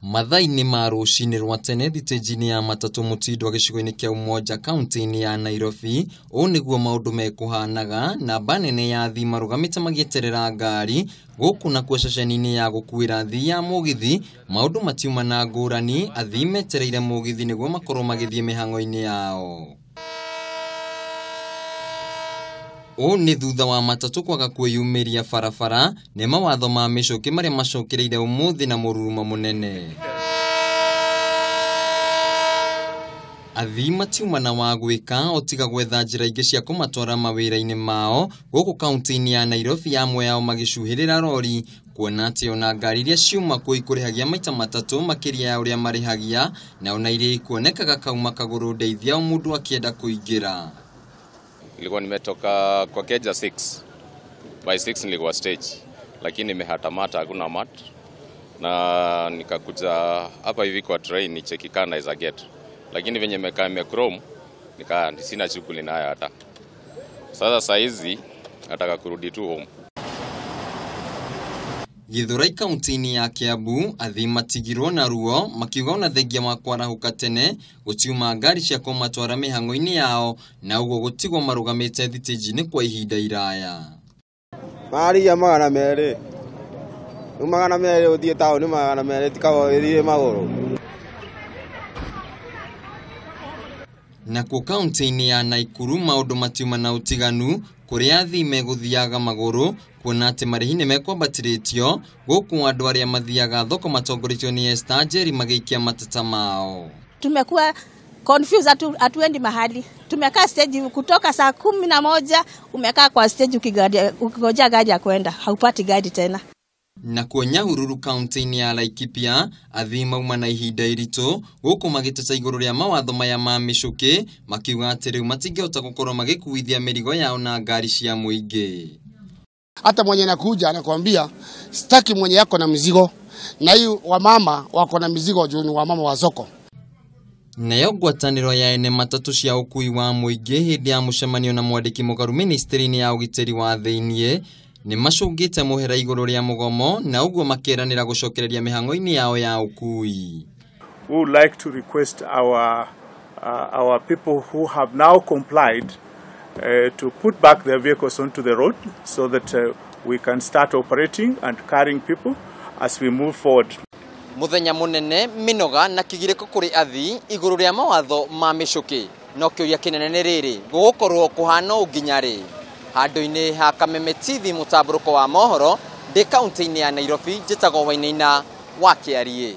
Mathaa-inĩ ma rũcinĩ rwa tene thitĩnji-inĩ ya matatũ Mũtindwa gĩcigo-inĩ kĩa Umoja kaunti-inĩ ya Nairobi, ũũ nĩguo maũndũ mekũhanaga. Namba nene ya athii marũgamĩte magĩeterera ngari gũkũ nakuo ceceni-inĩ ya gũkuĩra athii ya mũgithi maũndũ matiuma na ngũrani, athii metereire mũgithi nĩguo makorwo magĩthiĩ mĩhang'o-inĩ yao. Ũũ nĩ thutha wa matatũ kwaga kwĩyumĩria barabara nĩ mawatho ma mĩcũkĩ marĩa macokereire ũmũthĩ na mũrurumo mũnene. Athii matiuma na wa gwĩka o tiga gwetha njĩra ingĩ cia kũmatwara mawĩra-inĩ mao gũkũ kaunti-inĩ ya Nairobi, amwe ao magĩcuhĩrĩra rori kuona atĩ ona ngari iria ciuma kuo ikũrĩhagia maita matatũ makĩria ya ũrĩa marĩhagia, na ona iria ikuonekaga kauma kagũrũ ndeithia o mũndũ akĩenda kũingĩra. Nilikuwa nimetoka kwa Keja 6. By 6 nilikuwa stage, lakini nimehatamata hakuna mat. Na nikakuja hapa hivi kwa train nicheki kana is a get. Lakini venye nimekaa nimechrome nika sina shughuli nayo hata. Sasa saa hizi nataka kurudi tu home. Githurai kaunti-inĩ ya Kiambu athii matigirwo na ruo makiuga ona thengia wa kwarahũka tene gũtiuma ngari cia kũmatwara mĩhang'o-inĩ yao na ũguo gũtigwo marũgamĩte thitĩnji-inĩ kwa ihinda iraya. Marĩhia 200. Rĩu 200 ũthiĩ taũni 200 ti kaba ũthiĩ magũrũ. Nakuo kaunti-inĩ ya Naikuru maũndũ matiuma na ũtiganu kũrĩa athii megũthiaga magũrũ kuona atĩ marĩhi nĩmekwambatĩrĩtio gũkũ andũ arĩa mathiaga thoko matongoretio nĩ Esther Njeri magĩikia mateta mao. Tumekuwa confused, hatuendi mahali. Tumekaa stage kutoka saa 11, umekaa kwa stage ukingojea gari ya kwenda, haupati gari tena. Nakuo Nyahururu kaunti-inĩ ya Laikipia athii mauma na ihinda iritũ gũkũ magĩteta igũrũ rĩa mawatho maya ma mĩcũkĩ makiuga atĩ rĩu matingĩhota gũkorwo magĩkuithia mĩrigo yao na ngari cia mũingĩ. Hata mwenye anakuja anakuambia sitaki mwenye yako na mzigo, na hii wamama wako na mizigo juu ni wamama wa soko. Nayo ngwatanĩro ya ene matatũ cia ũkui wa mũingĩ hĩndĩ ya mũcemanio na mwandĩki mũkaru ministry-inĩ ya ũgitĩri wa thĩiniĩ nĩ macũngĩte mũhera igũrũ rĩa mũgomo na ũguo makeranĩra gũcokereria mĩhang'o-inĩ yao ya ũkui. We would like to request our people who have now complied to put back their vehicles onto the road so that we can start operating and carrying people as we move forward. Muthenya munene minoga na kigiriko kuri athii iguru ria mawatho ma micuki no kiuria kinene ni riri gugukorwo kuhana nginya ri handu-ini ha Kameme TV mutamburuko wa mohoro ndi kaunti-ini ya Nairobi njitagwo Wainaina wa Kiarie.